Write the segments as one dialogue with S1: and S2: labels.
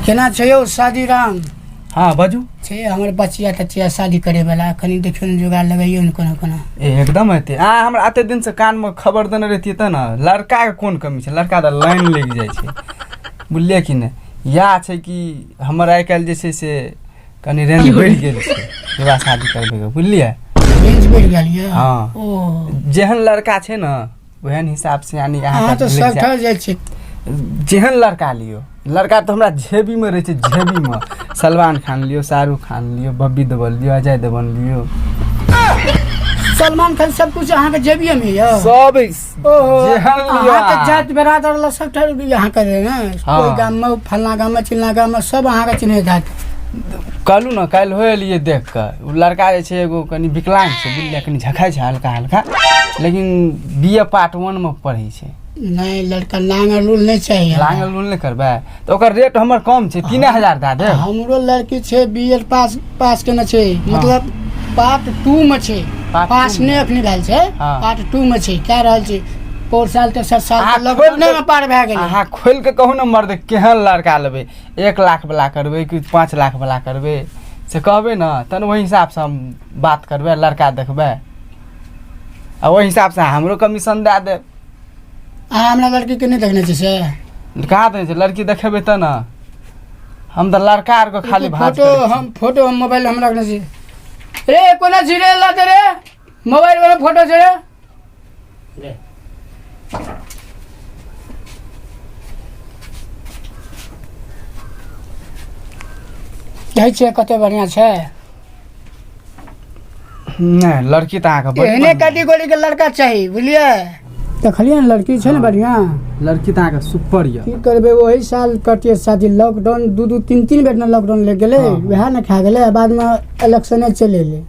S1: केना छै यौ शादी राम?
S2: हाँ बाजू।
S1: छै हमर बचिया तचिया शादी करे वाला, कनि देखियौ ने, जोगाड़ लगैयौ ने कोनो कोनो।
S2: ए एकदम हेतै। अहाँ हमरा एते दिन से कान में खबर देने रहितियै तऽ ने। लड़का के कोन कमी छै, लड़का तऽ लाइन लागि जाइ छै, बुझलियै कि नहि? इएह छै कि हमर आइ काल्हि जे छै से कनि रेंज बढ़ि गेल छै विवाह शादी करबैके, बुझलियै?
S1: रेंज बढ़ि गेल यऽ?
S2: हाँ।
S1: ओ
S2: जेहन लड़का छै ने ओहन हिसाब से, यानी
S1: अहाँ
S2: अहाँके
S1: तऽ
S2: मिल
S1: सब
S2: जायत।
S1: ठहर जाइ छी।
S2: जेहन लड़का लियौ, लड़का तऽ हमरा जेबीमे रहै छै, जेबीमे। सलमान खान लियौ, शाहरुख खान लियौ, बब्बी देवल लियौ, अजय देवगन लियौ।
S1: सलमान खान सब कुछ अहाँके जेबिये मे यऽ?
S2: सब।
S1: ओहो।
S2: जेहन लियौ।
S1: अहाँके जात बरादर वाला सब ठहर अहाँके रहै ने?
S2: हाँ।
S1: कोइ गाम मे, फलना गाम मे, चिलना गाम मे सब अहाँके चिन्हैत हैत।
S2: कहलहुँ ने, काल्हि हो एलियै देख कऽ। ओ लड़का जे छै एगो कनि विकलांग छै, बुझलियै? कनि झखाइ छै हल्का हल्का, लेकिन बी ए पार्ट वनमे पढ़ै छै।
S1: नहि, लड़का नांगर लूल नहि चाही हमरा।
S2: लांगल लूल नहि करबै तऽ ओकर रेट हमर कम छै, 3000 दए देब।
S1: हमरो लड़की छै, बी एड पास पास केने छै, मतलब पार्ट टू मे छै।
S2: Part
S1: पास
S2: two मे।
S1: नहि अखनी भेल छै।
S2: हाँ।
S1: पार्ट टू मे छै। कए रहल छै पौर साल तऽ सात साल
S2: अहाँ
S1: तऽ लॉकडाउने
S2: खोलि
S1: मे पार भए गेलै।
S2: अहाँ खोलि कऽ कहू ने मर्द, केहन लड़का लेबै? 1 लाख वाला करबै कि 5 लाख वाला करबै, से कहबै ने तहन ओहि हिसाबसँ हम बात करबै, लड़का देखबै आ ओहि हिसाबसँ हमरो कमीशन दए देब।
S1: अहाँ हमरा लड़की के नहि देखने छी से?
S2: कहाँ दै छै? लड़की देखेबै तऽ ने। हम तऽ लड़का आरके खाली भाँज
S1: फोटो
S2: करै छी।
S1: हम फोटो हम मोबाइल हम रखने छी रे। कोना छी रे? लाते रे, मोबाइल वाला फोटो छै रे। कहै छियै कते बढ़िआँ छै।
S2: नहि, लड़की तऽ अहाँके बड़
S1: एहने
S2: बढ़िआँ।
S1: कैटेगरी के लड़का चाही, बुझलियै? देखलियै ने, लड़की छै ने बढ़िआँ?
S2: लड़की तऽ अहाँके सुपर यऽ।
S1: की करबै, ओही साल कटियै शादी। लॉकडाउन दू दू तीन तीन बेर ने लॉकडाउन लागि गेलै।
S2: हाँ।
S1: वएह ने खा गेलै आ बादमे इलेक्शने चलि एलै।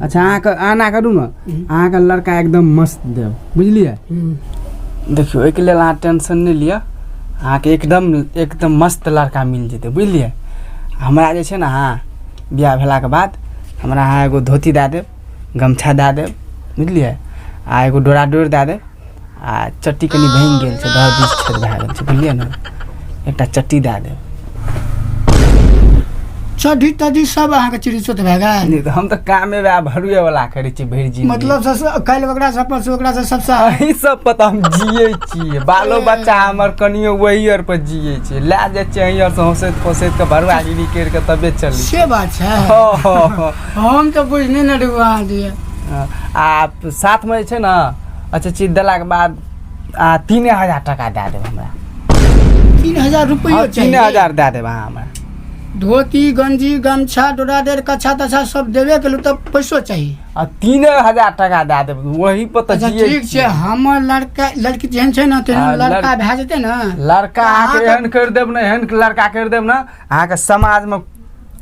S2: अच्छा, अहाँके आना करू ने, अहाँके लड़का एकदम मस्त देब, बुझलियै? देखियौ, ओहिके लेल अहाँ टेंशन नहि लिअ। अहाँके एकदम एकदम मस्त लड़का मिल जेतै, बुझलियै? हमरा जे छै ने, अहाँ बियाह भेलाके बाद हमरा अहाँ एगो धोती दए देब, गमछा दए देब, बुझलियै? आ एगो डोरा डोरि दए देब। आ चट्टी कनि भाङि गेल छै, 10 20 छेद भए गेल छै, बुझलियै ने? एकटा चट्टी दए देब।
S1: चढ़ी तढ़ी सब अहाँके चिड़ी चोट भए गेल।
S2: नहि तऽ हम तऽ कामे वएह भरुए वाला करै छी भरि जिंदगी।
S1: मतलब काल्हि ओकरा से, परसू ओकरा से, सबसँ।
S2: अही सब पर तऽ हम जियै छियै। बालो बच्चा हमर कनियो वही आर पर जियै छै। लए जाइ छियै अहीं आर से हँसैत फँसैत कऽ भरुआगिरी करि कऽ तबे चलै।
S1: से बात छै?
S2: हँ।
S1: हम तऽ बुझने नहि रहू अहाँ दिए।
S2: आ साथमे जे छै ने, अच्छा चीज देलाके बाद आ 3000 टाका दए देब हमरा।
S1: 3000 रुपैआ?
S2: हँ, 3000 दए देब अहाँ हमरा।
S1: धोती गंजी गमछा डोरा डेर कच्छा तच्छा सब देबे केलहुँ तब पैसो चाही?
S2: आ 3000 टाका दए देब, वही पर तऽ
S1: अच्छा।
S2: जियै
S1: ठीक छै।
S2: छियै।
S1: हमर लड़का लड़की जेहन छै ने तेहन
S2: आ,
S1: लड़का भए जेतै ने।
S2: लड़का अहाँके
S1: अहाँके-
S2: एहन करि देब ने, एहन लड़का करि देब ने, अहाँके समाजमे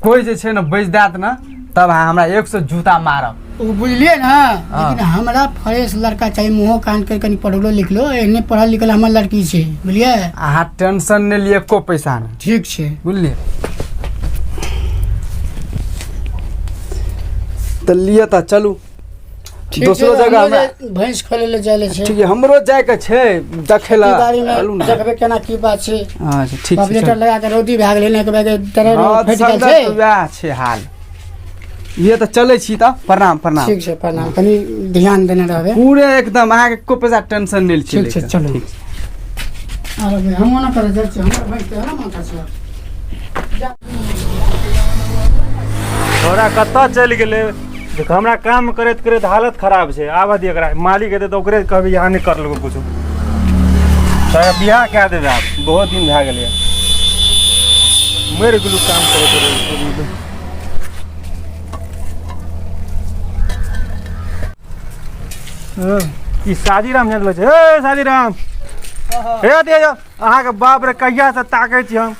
S2: कोइ जे छै ने बजि देत ने, तब अहाँ हमरा 100 जूता मारब।
S1: ओ बुझलियै ने, लेकिन हमरा फ्रेश लड़का चाही, मुँहो कान के कनि पढ़लो लिखलो, एहने पढ़ल लिखल हमर लड़की छै, बुझलियै?
S2: अहाँ टेंशन नहि लिअ, एको पैसा नहि।
S1: ठीक छै।
S2: बुझलियै? तऽ लिअ तऽ चलू।
S1: ठीक छै।
S2: दोसरो जगह
S1: हमरो
S2: हमरा
S1: जे भैंस खोले लए जाइ ले छै।
S2: ठीक है, हमरो जायके छै देखै लए।
S1: बाड़ी मे।
S2: चलू ने।
S1: देखबै केना की बात छै।
S2: अच्छा, ठीक छै।
S1: पॉपलेटर
S2: चलू।
S1: लगा के रौदी भए गेलै ने, एक बैग तरह
S2: हँ,
S1: फटि गेल
S2: सङ्गत
S1: छै।
S2: वएह छै हाल। ये तऽ चलै छी तऽ। प्रणाम, प्रणाम।
S1: ठीक छै, प्रणाम। कनि ध्यान देने रहबै।
S2: पूरे एकदम, अहाँके एको पैसा टेंशन नहि छै।
S1: ठीक छै, चलू।
S2: ठीक छै।
S1: अरे हम ओना करै जाइ छियै, हमर भैंस तऽ माथा छै।
S3: तोरा कतऽ चलि गेलै? देख, हमरा काम करैत करैत हालत खराब छै। आबऽ दिअ एकरा, मालिक एतै तऽ ओकरे कहबै, यहाँ नहि करलको कुछो। तोरा बियाह कए देबै आब, बहुत दिन भए गेलै। मरि गेलू काम करैत करैत। ई साजीराम जान छै। हे साजीराम, हे अथी अहाँके बाप रे, कहिया से ताकै छी हम।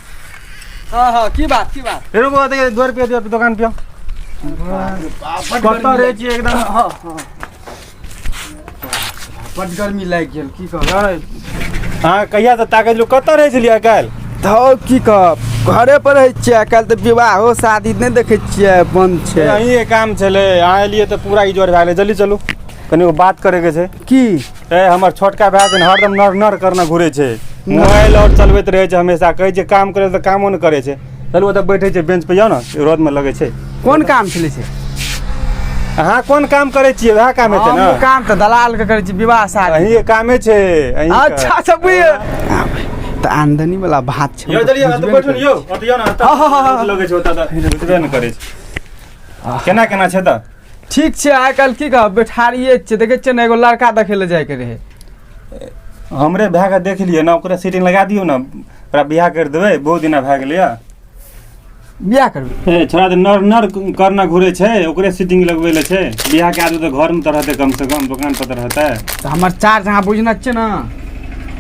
S2: हाँ, की बात, की बात?
S3: रुकू, अथी 2 रुपया दिअ दोकान पे। कतऽ रहै छियै एकदम?
S2: बड गर्मी लागि गेल, की कहब।
S3: अहाँ कहिया से ताकै छलहुँ, कतऽ रहै छलियै काल्हि?
S2: धौ, की कहब, घरे पर रहै छियै। आइ काल्हि तऽ विवाहो शादी नहि देखै छियै, बंद छै।
S3: अहीँके काम छलै, अहाँ एलियै तऽ पूरा इजोर भए गेलै। जल्दी चलू, कनि एगो बात करैके छै।
S2: की?
S3: ए हमर छोटका भाय छै ने, हरदम नर नर करने घुरै छै। मोबाइल और चलबैत रहै छै हमेशा। कहै छै काम करै तऽ कामो नहि करै छै। चलू ओतऽ बैठै छै बेंच पर, जाउ ने, रौदमे लगै छै।
S2: कोन काम छलै से?
S3: अहाँ कोन काम करै छियै? वएह काम हेतै ने।
S2: हम काम तऽ दलाल के करै छी, विवाह शादी।
S3: अहीं काम छै, अहीं के।
S2: अच्छा अच्छा, बुझ तऽ आमदनी वाला बात छै।
S3: यौ चलिए, ओतऽ बैठू ने यौ, ओतऽ जाउ ने, ओतऽ
S2: हाँ, हाँ, हाँ।
S3: रौद लगै छै ओतऽ, तऽ बुझबे नहि करै छै। केना केना छै तऽ?
S2: ठीक छै। आइ काल्हि की कहब, बैठारिये छियै। देखै छियै ने, एगो लड़का देखै लए जाइके रहै।
S3: हमरे भायके देख लियै ने, ओकरा सीटिंग लगा दियौ ने, ओकरा बियाह करि देबै। बहुत दिना भए गेलैए।
S2: बियाह करबै?
S3: ए छोड़ा, तऽ नर नर करना घुरै छै, ओकरे सीटिंग लगबै लए छै। बियाह कए देबै तऽ घरमे तऽ रहतै, कम से कम दोकान पर तऽ रहतै।
S2: तऽ हमर चार्ज अहाँ बुझने छियै ने?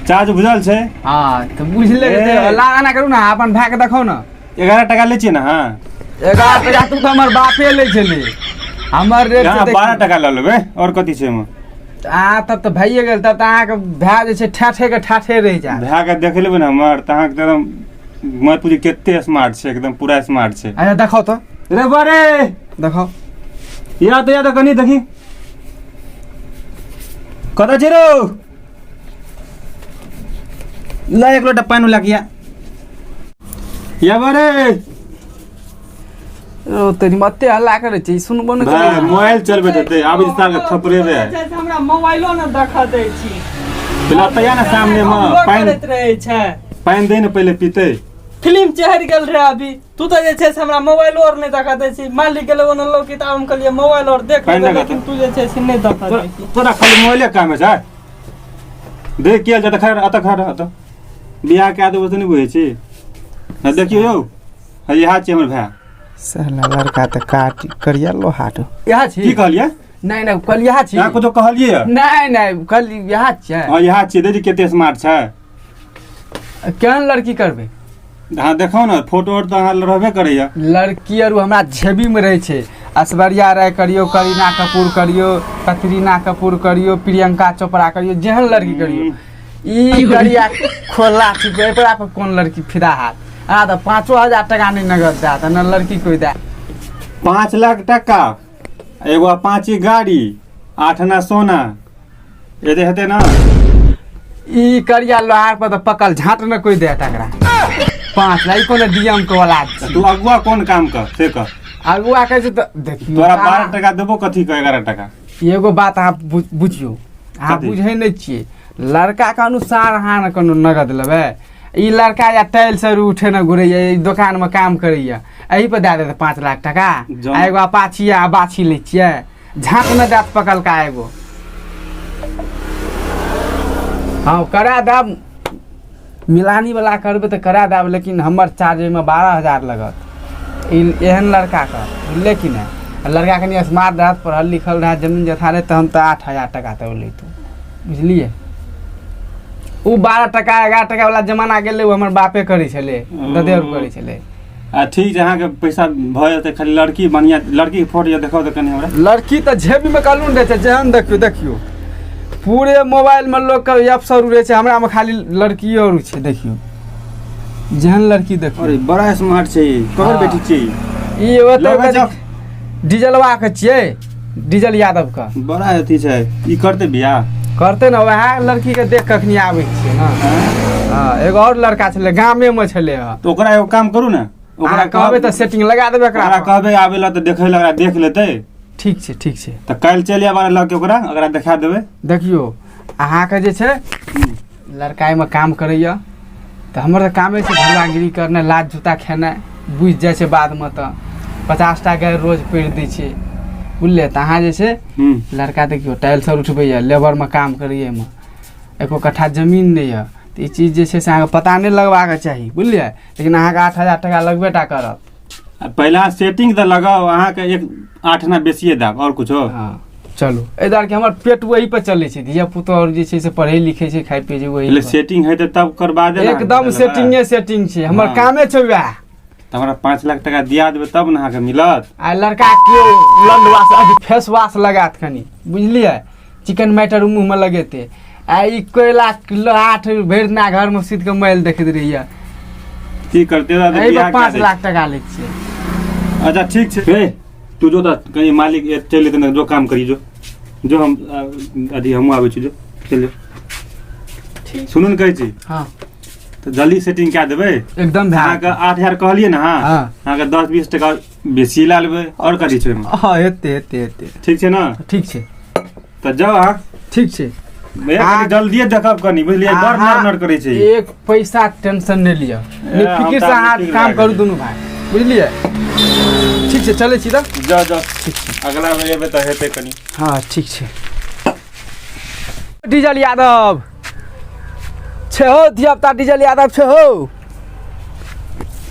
S3: चार्ज बुझल छै।
S2: हँ तऽ बुझले
S3: ए।
S2: लागा करू ने, अपन भायके देखाउ ने।
S3: 11 टका लै छियै ने अहाँ?
S2: 11 टका तू तऽ हमर बापे लै छलै, हमर रेट।
S3: अहाँ 12 टका लऽ लेबै, आओर कथी छै ओहिमे?
S2: अहाँ तब तऽ भइए गेल। तब तऽ अहाँके भाय जे छै ठाठे के ठाठे रहि जायत।
S3: भायके देख लेबै ने हमर तऽ अहाँके एकदम मत पूछू, कते स्मार्ट छै, एकदम पूरा स्मार्ट छै।
S2: अच्छा, देखाउ तऽ।
S3: रे बरे।
S2: देखाउ।
S3: या तऽ, या तऽ कनि देखी, कतऽ छै रौ? ल, एक लोटा पानि लऽ के या। या बरे।
S2: ओ तेरी, मते हल्ला करै छै, ई सुनबो नहि
S3: भाय
S2: करै।
S3: मोबाइल चलबैत हेतै, आब ई साल के थपड़ेबै।
S4: हमरा मोबाइलो ने देखऽ दै छी।
S3: पहिले तऽ या ने सामने मे
S4: हमरो
S3: पानि
S4: करैत रहै छै।
S3: पानि दे ने, पहिले पीतै।
S4: फिल्म चढ़ि गेल रहे अभी। तू तऽ जे छै से हमरा मोबाइलो आर नहि देखऽ दै छी। मालिक गेलै ओने लौकी तऽ हम कहलियै मोबाइल आर देख
S3: पानि
S4: लेबै,
S3: देखऽ।
S4: लेकिन तू जे छै से नहि देखऽ दै छी।
S3: तोरा खाली मोबाइले काम छै। देख किया जतऽ खड़ा, अतऽ खड़ा, अतऽ बियाह कए देबो से नहि बुझै छी। हँ, देखियौ यौ, हँ, इएह छियै हमर भाय।
S2: साला लड़का तऽ काट करिया लोहाट इएह छी।
S3: की कहलियै?
S2: नहि नहि, कहलियै इएह छी।
S3: अहाँ कुछो कहलियै?
S2: नहि नहि, कहली इएह छियै।
S3: हँ, इएह छियै। देखी कते स्मार्ट छै।
S2: केहन लड़की करबै?
S3: अहाँ देखाउ ने फोटो आर, तऽ अहाँ लग रहबे करैया।
S2: लड़की आर हमरा जेबीमे रहै छै। ऐश्वर्या राय करियौ, करीना कपूर करियौ, कतरीना कपूर करियौ, प्रियंका चोपड़ा करियौ, जेहन लड़की करियौ। ई करिया खोला छी, एकरा पर कोन लड़की फिदा हाथ? आ तऽ 5,000 टका नहि नगद देत ने लड़की कोइ दे।
S3: 5 लाख टका, एगो अपाची गाड़ी, 8 आना सोना, एते हेतै ने?
S2: ई करिया लोहार पर तऽ पकल झाँट ने कोइ देत एकरा 5 लाख। ई कोनो डीएम के औलाद छी।
S3: तू अगुआ कोन काम कर से कर।
S2: अगुआ कहै छै तऽ देखियौ।
S3: तोरा 12 टका देबो, कथी के 11 टका?
S2: एगो बात अहाँ बुझियौ, अहाँ
S3: कथी?
S2: बुझै नहि छियै। लड़काके अनुसार अहाँ ने कोनो नगद लेबै। ई लड़का या टाइल्स आर उठे ने घुरैया, ई दोकानमे काम करैया, एहि पर दए देतै 5 लाख टका? आ एगो अपाची आ बाछी लै छियै, झाँक ने देत पकलका एगो। हँ, करा देब, मिलानी वाला करबै तऽ करा देब, लेकिन हमर चार्ज ओहिमे 12,000 लगत। ई एहन लड़काके, बुझलियै कि नहि? आ लड़का कनि स्मार्ट रहत, पढ़ल लिखल रहत, जमीन जथा रहत, तहन तऽ 8,000 टका तऽ लैतू, बुझलियै? ओ 12 टका 11 टका वाला जमाना गेलै। ओ हमर बापे करै छलै, ददे आओर करै छलै।
S3: आ ठीक छै, अहाँके पैसा भऽ जेतै, खाली लड़की बढ़िआँ, लड़कीके फोटो यऽ देखाउ तऽ कनि हमरा।
S2: लड़की तऽ जेबीमे कहलहुँ ने रहै छै। जेहन देखियौ, देखियौ, पूरे मोबाइलमे लोकके अफसर रहै छै, हमरामे खाली लड़की आओर छै। देखियौ, जेहन लड़की देखियौ।
S3: अरे, बड़ा स्मार्ट छै ई। ककर
S2: हाँ।
S3: बेटी छै ई?
S2: ई ओतऽ
S3: लगै छै।
S2: डीजलवा के छियै, डीजल यादव के।
S3: बड़ा अथी छै ई। करतै बियाह?
S2: करतै ने, वएह लड़की के देख कखनी आबै छियै ने। हँ, एगो आओर लड़का छलै, गामेमे छलै हँ।
S3: तऽ ओकरा एगो काम करू ने, ओकरा
S2: ओकरा कहबै तऽ सेटिंग लगा देबै
S3: ओकरा
S2: एकरा।
S3: कहबै आबै लए तऽ देखै लए, ओकरा देख लेतै।
S2: ठीक छै, ठीक छै।
S3: तऽ काल्हि चलि आबै लऽ के ओकरा, ओकरा देखा देबै।
S2: देखियौ, अहाँके जे छै लड़का एहिमे काम करैए तऽ हमर तऽ कामे छै भरुआगिरी करनाइ, लात जूता खेनाइ। बुझि जाइ छै बादमे तऽ 50 टा गारि रोज पढ़ि दै छै, बुझलियै? तऽ अहाँ जे छै लड़का देखियौ, टाइल्स आर उठबैए, लेबरमे काम करैए, एहिमे एको कट्ठा जमीन नहि यऽ, तऽ ई चीज जे छै से अहाँके पता नहि लगबाक चाही, बुझलियै? लेकिन अहाँके 8,000 टका लगबे टा करत।
S3: आ पहिला सेटिंग तऽ लगाउ। अहाँके एक 8 आना बेसिए देब, आओर कुछो?
S2: हँ, चलू, एहि दुआरे कि हमर पेट वही पर चलै छै। धिया पुतो आओर जे छै से पढ़ै लिखै छै, खाइ पियै छै वही
S3: पहिले
S2: पर।
S3: सेटिंग हेतै तब कर बादे ने।
S2: एकदम
S3: अहाँके
S2: सेटिंगे सेटिंग छै हमर। कामे छै वएह।
S3: तऽ हमरा 5 लाख टका दिया देबै तब ने अहाँके मिलत।
S2: आ लड़का के लंड वास अथी फेस वाश लगात कनि, बुझलियै? चिकन मैटर मुँहमे लगेतै। आ ई कोयला किलो आठ भरि दिना घरमे सुति कऽ मोबाइल देखैत रहैया।
S3: की करते दादा?
S2: एहि पर
S3: बियाह
S2: पाँच
S3: कए दै।
S2: लाख टका लै छियै।
S3: अच्छा, ठीक छै। हे, तू जो तऽ कहीं, मालिक चलि एतै ने, जो काम करी, जो जो। हम अथी हमहूँ आबै छी, जो, चलि जो। सुनू ने, कहै छी।
S2: हँ।
S3: तऽ जल्दी सेटिंग कए देबै।
S2: एकदम भए।
S3: अहाँके 8,000 कहलियै ने अहाँ?
S2: हाँ।
S3: अहाँके 10-20 टका बेसी लए लेबै, आओर कथी छै ओहिमे?
S2: हँ, हेतै हेतै हेतै।
S3: ठीक छै ने?
S2: ठीक छै।
S3: तऽ जाउ अहाँ।
S2: ठीक छै।
S3: भैया, कनी जल्दिए देखब कनी, बुझलियै? बड़
S2: अहाँ
S3: नर नर करै छै।
S2: एक पैसा टेंशन नहि लिअ।
S3: ए, हम
S2: फिकिर से
S3: तऽ
S2: अहाँ
S3: आदमी
S2: काम
S3: ठीक
S2: करू
S3: भए।
S2: दुनू भाय, बुझलियै? ठीक छै, चलै छी तऽ।
S3: जाउ जाउ, अगला बेर एबै तऽ हेतै कनी।
S2: हँ, ठीक छै। डीजल यादव छै हो, धियापुता डीजल यादव छै हो,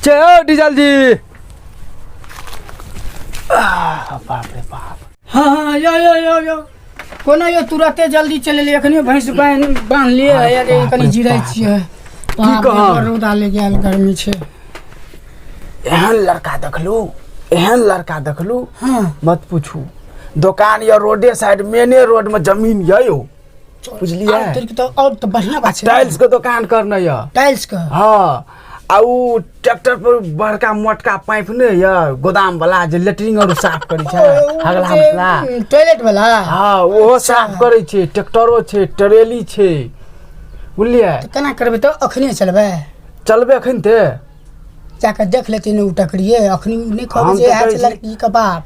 S2: छै हो डीजल जी। आह, बाप रे बाप।
S1: हँ हँ, यो यो यो यो, कोना यो तुरते जल्दी चलि एलियै? एखने भैंस बान्हि बान्हलियै। अरे,
S2: बाप
S1: कनि
S2: रे
S1: जिरै
S2: बाप।
S1: छियै। बाप रे,
S2: कहब?
S1: बड़ रौदा लागि गेल, गर्मी छै।
S2: एहन लड़का देखलू, एहन लड़का देखलू।
S1: हँ।
S2: मत पूछू, दोकान यऽ रोडे साइड, मेने रोड में जमीन यऽ यौ, बुझलियै?
S1: आओर तोरी तऽ आओर तऽ बढ़िआँ बात छै।
S2: टाइल्स के दोकान करने यऽ।
S1: टाइल्स के?
S2: हँ, आ उ ट्रैक्टर पर बड़का मोटका पाइप नहि यऽ, गोदाम वाला जे लेटरिन आर साफ करै छै, हगला मुतला।
S1: टॉयलेट वाला?
S2: हँ, ओहो साफ करै छै। ट्रैक्टरो छै, ट्रेली छै, बुझलियै?
S1: तऽ केना करबै? तऽ अखने चलबै?
S2: चलबै एखन ते।
S1: जाकऽ देख लेथिन ओ टकरिए अखनी नहि कहबै
S2: हम
S1: जे
S2: तऽ
S1: इएह
S2: कहै
S1: छै
S2: छी।
S1: लड़की के बाप।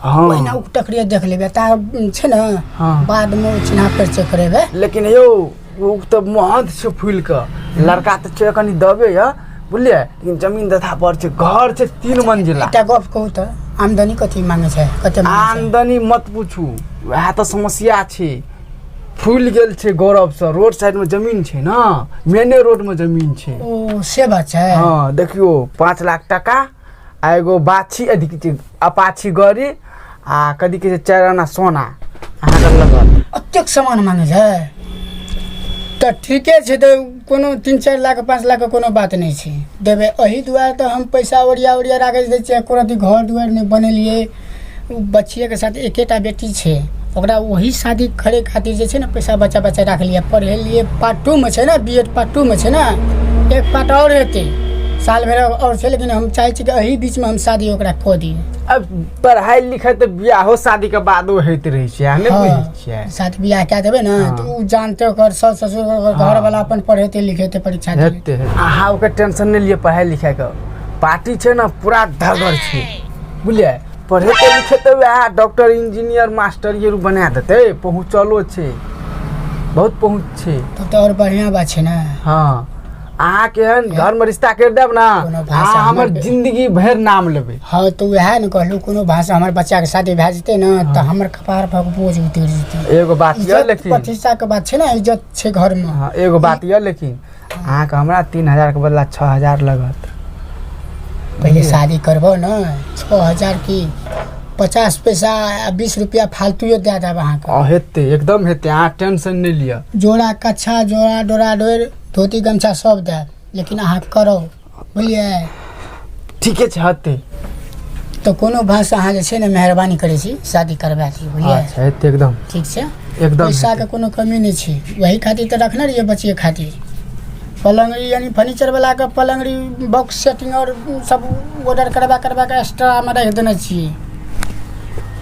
S2: हँ।
S1: ओहिना ओ टकरिए देख लेबै ता छै ने।
S2: हँ।
S1: बादमे ओ चिन्हा परिचय करेबै।
S2: लेकिन यौ, ओ तऽ महंत छै फूल के लड़का तऽ छै, कनि दबे यऽ, बुझलियै? लेकिन जमीन जथा पर छै, घर छै 3 मंजिला।
S1: एकटा गप कहू तऽ, आमदनी कथी मांगे छै, कते मांगे छै?
S2: आमदनी मत पूछू, वएह तऽ समस्या छै। फूलि गेल छै गौरवसँ। रोड साइडमे जमीन छै ने, मेने रोडमे जमीन छै।
S1: ओ, से बात छै।
S2: हँ, देखियौ, 5 लाख टाका आ एगो बाछी, अथी की छै, अपाची गाड़ी आ कथी कहै छै, 4 आना सोना अहाँके लगत।
S1: एतेक सामान मांगे छै तऽ ठीके छै। तऽ कोनो 3-4 लाख 5 लाखके कोनो बात नहि छै, देबै। एहि दुआरे तऽ हम पैसा ओरिया ओरिया राखै दै छियै। एको रत्ती घर दुआरि नहि बनेलियै। ओ बच्चिएके साथ एकेटा बेटी छै, ओकरा वही शादी करे खातिर जे छै ने पैसा बचा बचा राखलियै, पढ़ेलियै। पार्ट टूमे छै ने, बी एड पार्ट टूमे छै ने, एक पार्ट आओर हेतै, साल भरि आओर छै। लेकिन हम चाहै छी कि एहि बीचमे हम शादी ओकरा कऽ दियै।
S2: अब पढ़ाई लिखाई तऽ बियाहो शादी के बादो होइत रहै छै, अहाँ नहि बुझै छियै?
S1: साथ बियाह कए देबै ने तऽ ओ जानते, ओकर सास ससुर, ओकर घरवला अपन पढ़ेतै लिखेतै, परीक्षा देतै।
S2: हेतै हेतै। अहाँ ओकर टेंशन नहि लिअ। पढ़ाई लिखाई के पार्टी छै ने, पूरा धगर छै, बुझलियै? पढ़ेतै लिखेतै, वएह डॉक्टर, इंजीनियर, मास्टर ये बना देतै। पहुँचलो छै, बहुत पहुँच छै।
S1: तब तऽ आओर बढ़िआँ बात छै ने।
S2: हँ, अहाँके एहन घरमे रिश्ता करि देब ने,
S1: कोनो भाषा
S2: अहाँ हमर
S1: हमर
S2: जिंदगी भरि नाम लेबै।
S1: हँ, तऽ उएह ने कहलहुँ, कोनो भाषा हमर बच्चाके शादी भए जेतै ने तऽ हमर कपार पर बोझ उतरि जेतै।
S2: एगो बात यऽ
S1: इज्जत
S2: लेकिन
S1: प्रतिष्ठाके बात छै ने, इज्जत छै घरमे।
S2: हँ, एगो बात यऽ लेकिन, अहाँके हमरा 3,000के बदला 6,000 लगत।
S1: पहिले शादी करबो ने, 6,000 की 50 पैसा आ 20 रुपया फालतुए दए देब अहाँके।
S2: आ हेतै, एकदम हेतै, अहाँ टेंशन नहि लिअ।
S1: जोड़ा कच्छा, जोड़ा डोरा डोरि, धोती गमछा सब देब, लेकिन अहाँ करो, बुझलियै?
S2: ठीके छै, हेतै।
S1: तऽ कोनो भाषा अहाँ जे छै ने मेहरबानी करै छी, शादी करबा दियौ, बुझलियै?
S2: अच्छा, हेतै एकदम।
S1: ठीक छै।
S2: एकदम।
S1: पैसाके
S2: हेतै।
S1: कोनो कमी नहि छै, वही खातिर तऽ रखने रहियै बचिए खातिर। पलङ्गड़ी यानी फर्नीचर वलाके पलङ्गड़ी, बॉक्स सेटिंग आओर सब ऑर्डर करबा करबा कऽ एक्स्ट्रामे राखि देने छियै,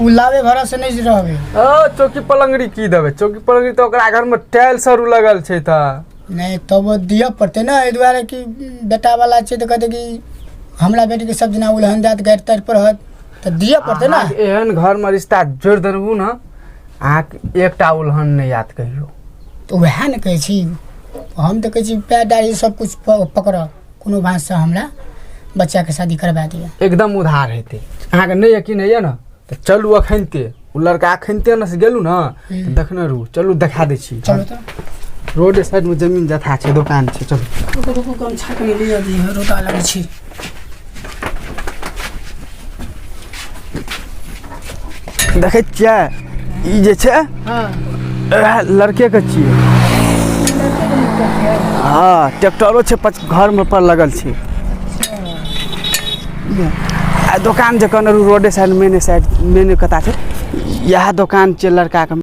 S1: ओ लाबे भरोसे नहि रहबै।
S2: ओ चौकी पलंगड़ी की देबै? चौकी पलंगड़ी तऽ ओकरा घरमे टाइल्स आर लगल छै तऽ।
S1: नहि, तब दिअ पड़तै ने, एहि दुआरे कि बेटावला छै तऽ कहतै कि हमरा बेटीके सब दिना उलहन देत, गारि तारि पढ़त, तऽ दिअ पड़तै ने।
S2: अहाँके एहन घरमे रिश्ता जोड़ि देलहुँ ने, अहाँके एकटा उलहन नहि याद कहियो।
S1: तऽ उएह ने कहै छी हम, तऽ कहै छी पैर दाढ़ी सब किछु पकड़ब, कोनो बातसँ हमरा बच्चाके शादी करबा दिअ।
S2: एकदम उधार हेतै। अहाँके नहि यकीन होइए ने तऽ चलू अखनते, ओ लड़का अखनते ने से गेलहुँ ने तऽ देखने रहू। चलू, देखा दै छी।
S1: चलू तऽ।
S2: रोड साइडमे जमीन जथा छै, दोकान छै, चलू।
S1: रुकू रुकू, गमछा कनि लिअ दिअ, रौदा लगै छै।
S2: देखै छियै, ई जे छै
S1: हँ।
S2: इएह लड़केके छियै। हँ, ट्रैक्टरो छै घरमे पर लगल छै आ दोकान जे कहने रहू, रोडे साइड, मेने साइड, मेने कता छै, इएह दोकान छै लड़काके।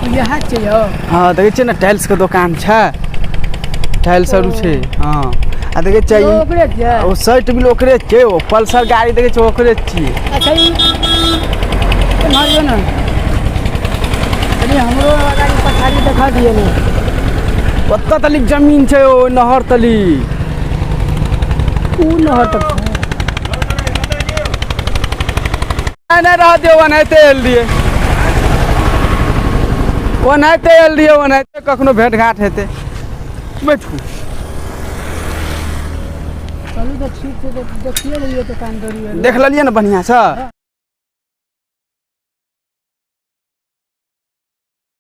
S1: इएह छै यौ?
S2: हँ, देखै छियै ने, टाइल्सके दोकान छै, टाइल्स आर छै। हँ, आ देखै छियै
S1: ओ ओकरे छियै?
S2: ओ शर्ट बिल ओकरे छै, ओ पल्सर गाड़ी देखै छियै, ओकरे छियै।
S1: अच्छा, ई एम्हर यौ ने, कनि हमरो गाड़ी पछाड़ी देखा दिअ ने।
S2: ओतऽ तलिक जमीन छै ओ नहर तली।
S1: ओ नहर तक छै।
S2: नहि नहि रह दियौ, ओनाहिते आयल रहियै, ओनाहिते आयल रहियै, ओनाहिते कखनो भेट घाट हेतै। बैठू।
S1: चलू तऽ ठीक छै, तऽ देखिए लेलियै दोकान दौरी।
S2: देख लेलियै ने बढ़िआँसँ?